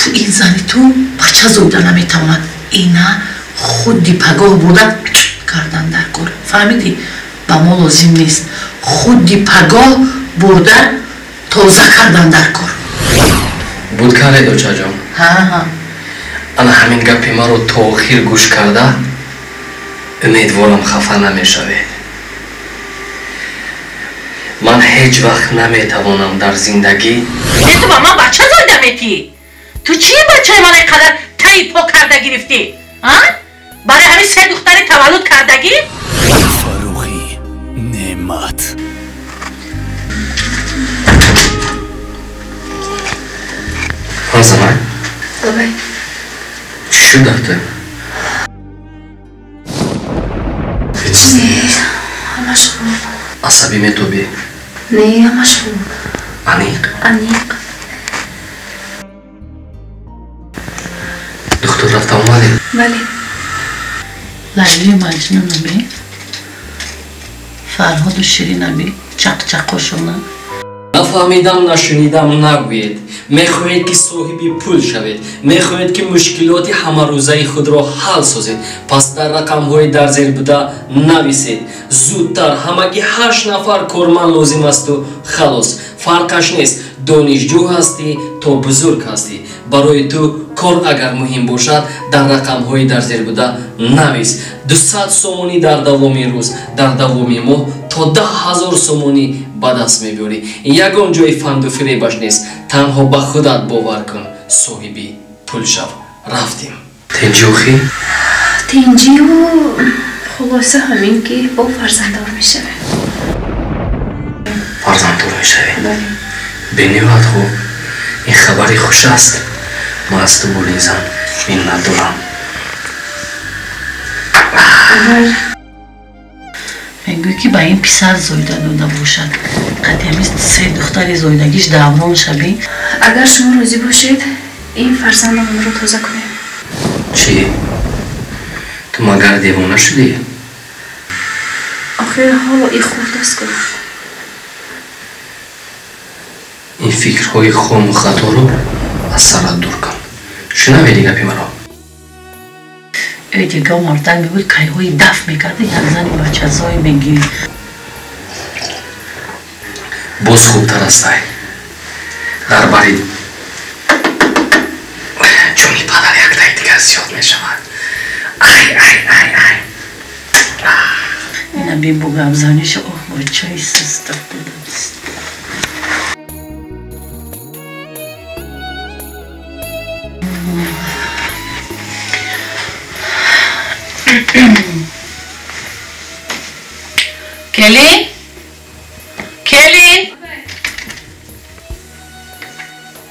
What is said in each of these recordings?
Ту ин зани ту бача зоида наметавонад. Ина худи пагоҳ бурда кардан дар кор. Фаҳмидӣ? Ба мо лозим нест. Худи пагоҳ бурда тоза кардан дар кор. Буд кардед, очаҷон? Ҳа. Ана ҳамин гапи маро то охир гӯш карда, умедворам хафа намешавед. Ман ҳеҷ вақт наметавонам дар зиндагӣ. Не, ту ба ман бача зоида метӣ? Ту чӣ бачаи мана қадар таи по карда гирифтӣ? А? Барои ҳамин се духтари таваллуд кардагӣ? Фаррухӣ Неъмат. Ҳазанак? Давай. Чӣ шуд дар ту? Не, ҳамаш хуб. Асабӣ метобӣ? Не, ҳамаш хуб. Аниқ? Аниқ. Духтур рафта омадем? Бале. Лайлию Маҷнунаби, Фарҳоду Ширинаби, чақчақошона. Нафаҳмидам, нашунидам нагӯед. Мехоҳед ки соҳиби пул шавед, мехоҳед ки мушкилоти ҳамарӯзаи худро ҳал созед. Пас дар рақамҳои дар зер буда нависед. Зудтар, ҳамагӣ 8 нафар корманд лозим асту халос. Фарқаш нест, донишҷӯ ҳастӣ то бузург ҳастӣ. Барои ту кор агар муҳим бошад, дар рақамҳои дар зер буда навис. 200 сомонӣ дар давоми рӯз, дар давоми моҳ то 10 000 сомонӣ ба даст мебиёрӣ. Ягон ҷои фанду фиребаш нест. Танҳо ба худат бовар кун, соҳиби пул шав. Рафтем. Тинҷиухӣ? Тинҷиу хулоса ҳамин ки бо фарзанддор мешавем. Фарзанддор мешавем? Бале. Бениҳоят хуб. Ин хабари хуш аст. Ман аз ту болизам, миннат дорам. Мегӯй ки ба ин писар зоида дода бошад. Қадди ҳамин се духтари зоидагиш даврон шавӣ. Агар шумо розӣ бошед, ин фарзандамонро тоза кунем. Чӣ? Ту магар девона шудӣ? Охир ҳоло и хурд аст ку. Ин фикрҳои хому хаторо аз сарат дур кун. Шунаведи гапи маро? Эй, дига мардак мегӯяд, кайҳои даф мекарда, як зани бачазое мегирӣ. Боз хубтар астай. Дар бари ҷони падар яктаи дигар зиёд мешавад. Ай, ай, ай, ай. Ина бибу гапзаниша, оҳ, бачаи суста будааст. Келин? Келин?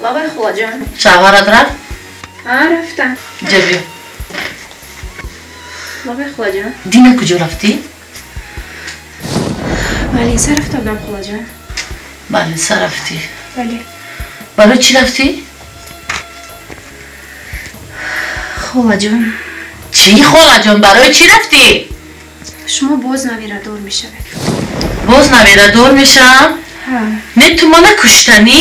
Лабай, холаҷон. Шавҳарат рафт? Ҳа, рафтам. Ҷа биё. Лабай, холаҷон. Дина куҷо рафтӣ? Балинса рафта будам, холаҷон. Балинса рафтӣ? Бале. Барои чӣ рафтӣ? Холаҷон. Чӣ, холаҷон, барои чӣ рафтӣ? Шумо боз навирадор мешавед. Боз навирадор мешавам? Ҳа. Не, ту мана куштанӣ?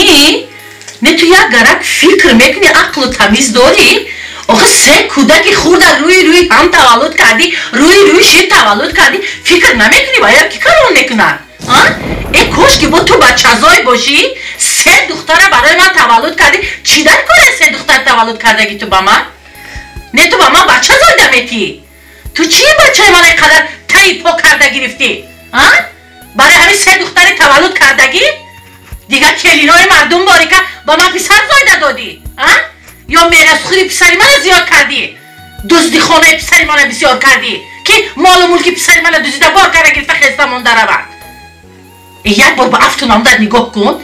Не, ту як гарак фикр мекунӣ, ақлу тамиз дорӣ? Охи се кӯдаки хурда рӯи рӯи ҳам таваллуд кардӣ, рӯи рӯи шир таваллуд кардӣ, фикр намекунӣ, вая ки калон мекунад? Э, кош ки бо ту бачазой бошӣ, се духтара барои ман таваллуд кардӣ, чӣ дар кора се духтар таваллуд кардагӣ ту ба ман? Не, ту ба ман бача зоида метӣ? Ту чӣ бачаи мана қадар таи по карда гирифтӣ? Барои ҳамин се духтари таваллуд кардагӣ? Дигар келинои мардум борика ба ман писар зоида додӣ? Ё мерасхӯри писари мана зиёд кардӣ? Дуздихонаи писари мана бисёр кардӣ, ки молу мулки писари мана дузида бор карда гирифта хеста монда равад? Як бор ба афту намудат нигоҳ кун.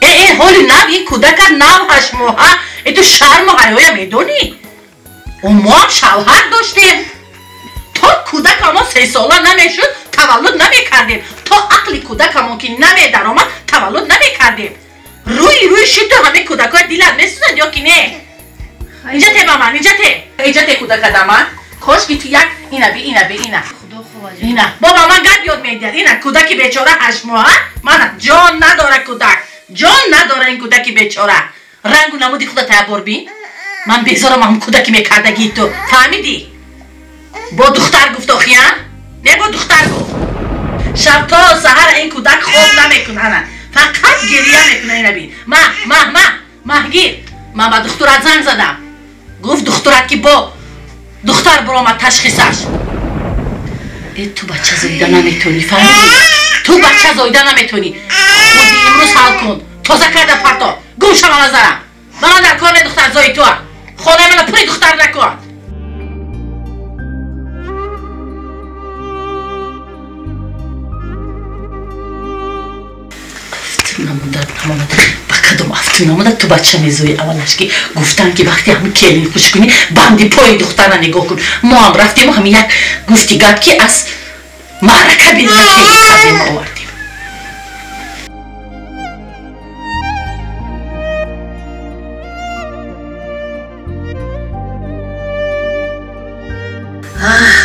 Э, ҳоли нав ин кӯдака нав 8 моҳа, э, ту шарму ҳаёя медонӣ? Мо ҳам шавҳар доштем. То кӯдакамон 3 сола намешуд, таваллуд намекардем. То ақли кӯдакамон ки намедаромад, таваллуд намекардем. Рӯи рӯи шиту ҳамин кӯдакҳои дилат месӯзад ё ки не? Инҷа те ба ман, инҷа те, инҷа те кӯдака да ман. Кош ки ту як ина би, ина би, ина. Ина бо ба ман гап ёд медиҳад. Ина кӯдаки бечора 8 моҳа, мана ҷон надора кӯдак, ҷон надора ин кӯдаки бечора. Рангу намуди худа таябор бин. Ман безорам ҳам кӯдаки мекардагии ту. Фаҳмидӣ? Бо духтар гуфт охия? Не бо духтар гуфт. Шаб то саҳар ин кӯдак хоб намекунад. Фақат гирия мекунад ина бин. Ма, ма, ма, маҳгир. Ман ба духтурат занг задам. Гуфт духтурат ки бо духтар биромад ташхисаш. Э ту бача зоида наметонӣ, фаҳмидӣ? Ту бача зоида наметонӣ. Худи имрӯз ҳал кун. Тоза карда парто. Гум шава назарам. Ба ман дар кор не духтар зои туа. Хонаи мана пури духтар накун. Ба кадом афтун омада ту бача мезоӣ? Аввалаш ки гуфтан ки вақте ҳами келин хуш кунӣ банди пои духтара нигоҳ кун. Мо ҳам рафтему ҳами як гуфти гап ки аз маърака берина келин кардем овардем.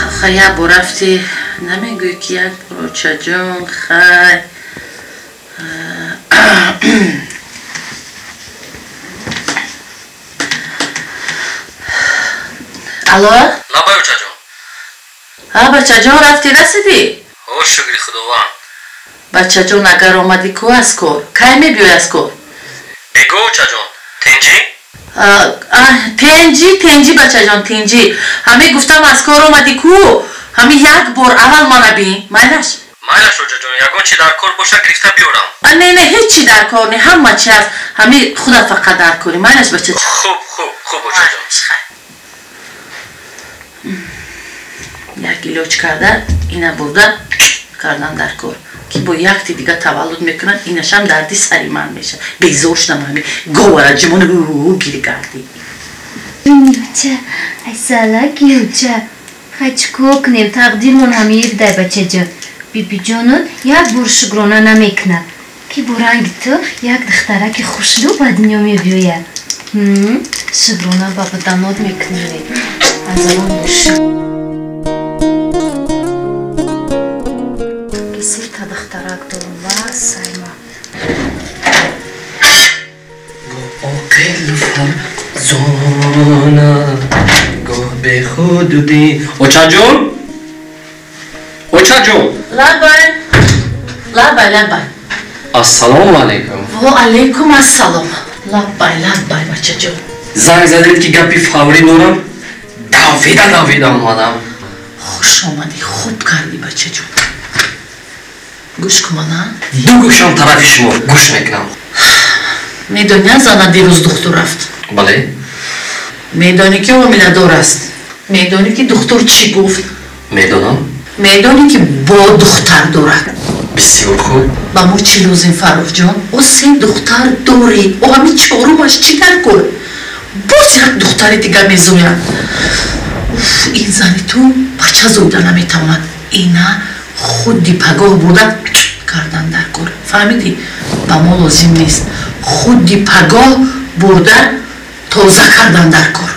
Охир як бор рафтӣ намегӯӣ ки як бор очаҷон хай. Алло? Лабай очаҷон. Ҳа бачаҷон рафтӣ расидӣ? Ҳо шукри Худованд. Бачаҷон агар омадӣ ку аз кор? Кай мебиёй аз кор? Бего очаҷон. Тинҷӣ? Тинҷӣ, тинҷӣ бачаҷон, тинҷӣ. Ҳами гуфтам аз кор омадӣ ку? Ҳами як бор аввал мана бин. Майлаш? Майлаш очаҷон, ягон чи дар кор боша гирифта биёрам. Не, не, ҳеҷ чи дар кор не, ҳама чи ҳаст. Ҳами худат фақат дар корӣ. Майлаш бачаҷон. Хуб, хуб, хуб очаҷон. Як илоҷ карда ина бурда кардан дар кор ки бо якти дига таваллуд мекунад, инашам дарди сари ман мешавад. Безор шудам ҳами говара ҷимон гири гардӣ. Юча, айсалак юча. Хай чӣ кор кунем, тақдирмон ҳамиир дай бачаҷон. Бибиҷонот як бор шукрона намекунад, ки бо ранги ту як духтараки хушрӯ ба дунё мебиёяд. Шукрона ба баданот мекунӣ. Азалон бош. Сета духтарак дорум ва сайма. Гоҳ оқилу фарзона, гоҳ бехуду дин. Очаҷон? Очаҷон? Лабай. Лабай, лабай. Ассалому алайкум. Ва алайкум ассалом. Лабай, лабай, бачаҷон. Занг задед ки гапи фаврӣ дорам. Давида давида омадам. Хуш омадӣ, хуб кардӣ бачаҷон. Гӯш кун мана. Ду гӯшам тарафи шумо гӯш мекунам. Медонӣ зана дирӯз духтур рафт? Бале. Медонӣ ки ҳомиладор аст? Медонӣ ки духтур чӣ гуфт? Медонам. Медонӣ ки бо духтар дорад? Бисёр хуб. Ба мо чӣ лозим Фаррухҷон? О се духтар дорӣ, о ҳами чорумаш чӣ дар кор? Боз як духтари дига мезояд. Уф, ин зани ту бача зоида наметавонад. Ина худи пагоҳ бурда кардан дар кор. Фаҳмидӣ? Ба мо лозим нест. Худи пагоҳ бурда тоза кардан дар кор.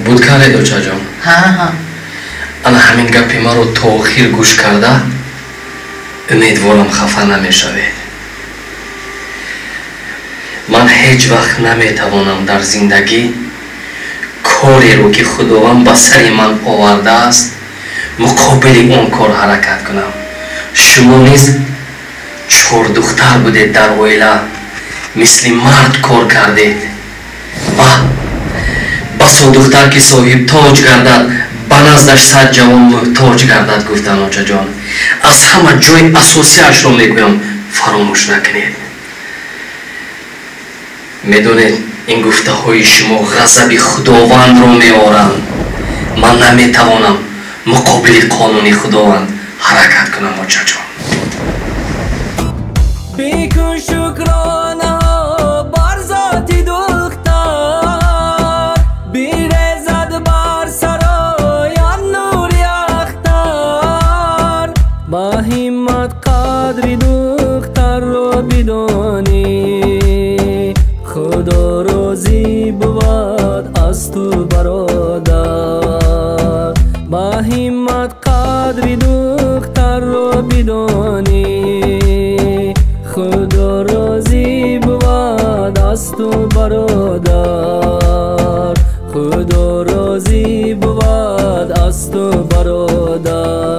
Буд кардед очаҷон? Ҳа, ҳа. Ана ҳамин гапи маро то охир гӯш карда умедворам хафа намешавед. Ман ҳеҷ вақт наметавонам дар зиндагӣ кореро ки Худованд ба сари ман овардааст муқобили он кор ҳаракат кунам. Шумо низ чор духтар будед дар оила, мисли мард кор кардед. Ва басо духтар ки соҳиб тоҷ гардад, ба наздаш сад ҷавон муҳтоҷ гардад, гуфтан очаҷон. Аз ҳама ҷои асосиашро мегӯям, фаромӯш накунед. Медонед, ин гуфтаҳои шумо ғазаби Худовандро меоранд. Ман наметавонам муқобили қонуни Худованд ҳаракат кунам очаҷон. Бикун шукронаҳо бар зоти духтар, бирезад бар сарояд нури ахтар. Ба ҳиммат қадри духтарро бидонӣ, Худо розӣ бувад аз ту бародар. Ба ҳиммат қадри духтарро бидонӣ, Худо розӣ бувад аз ту бародар. аз ту бародар.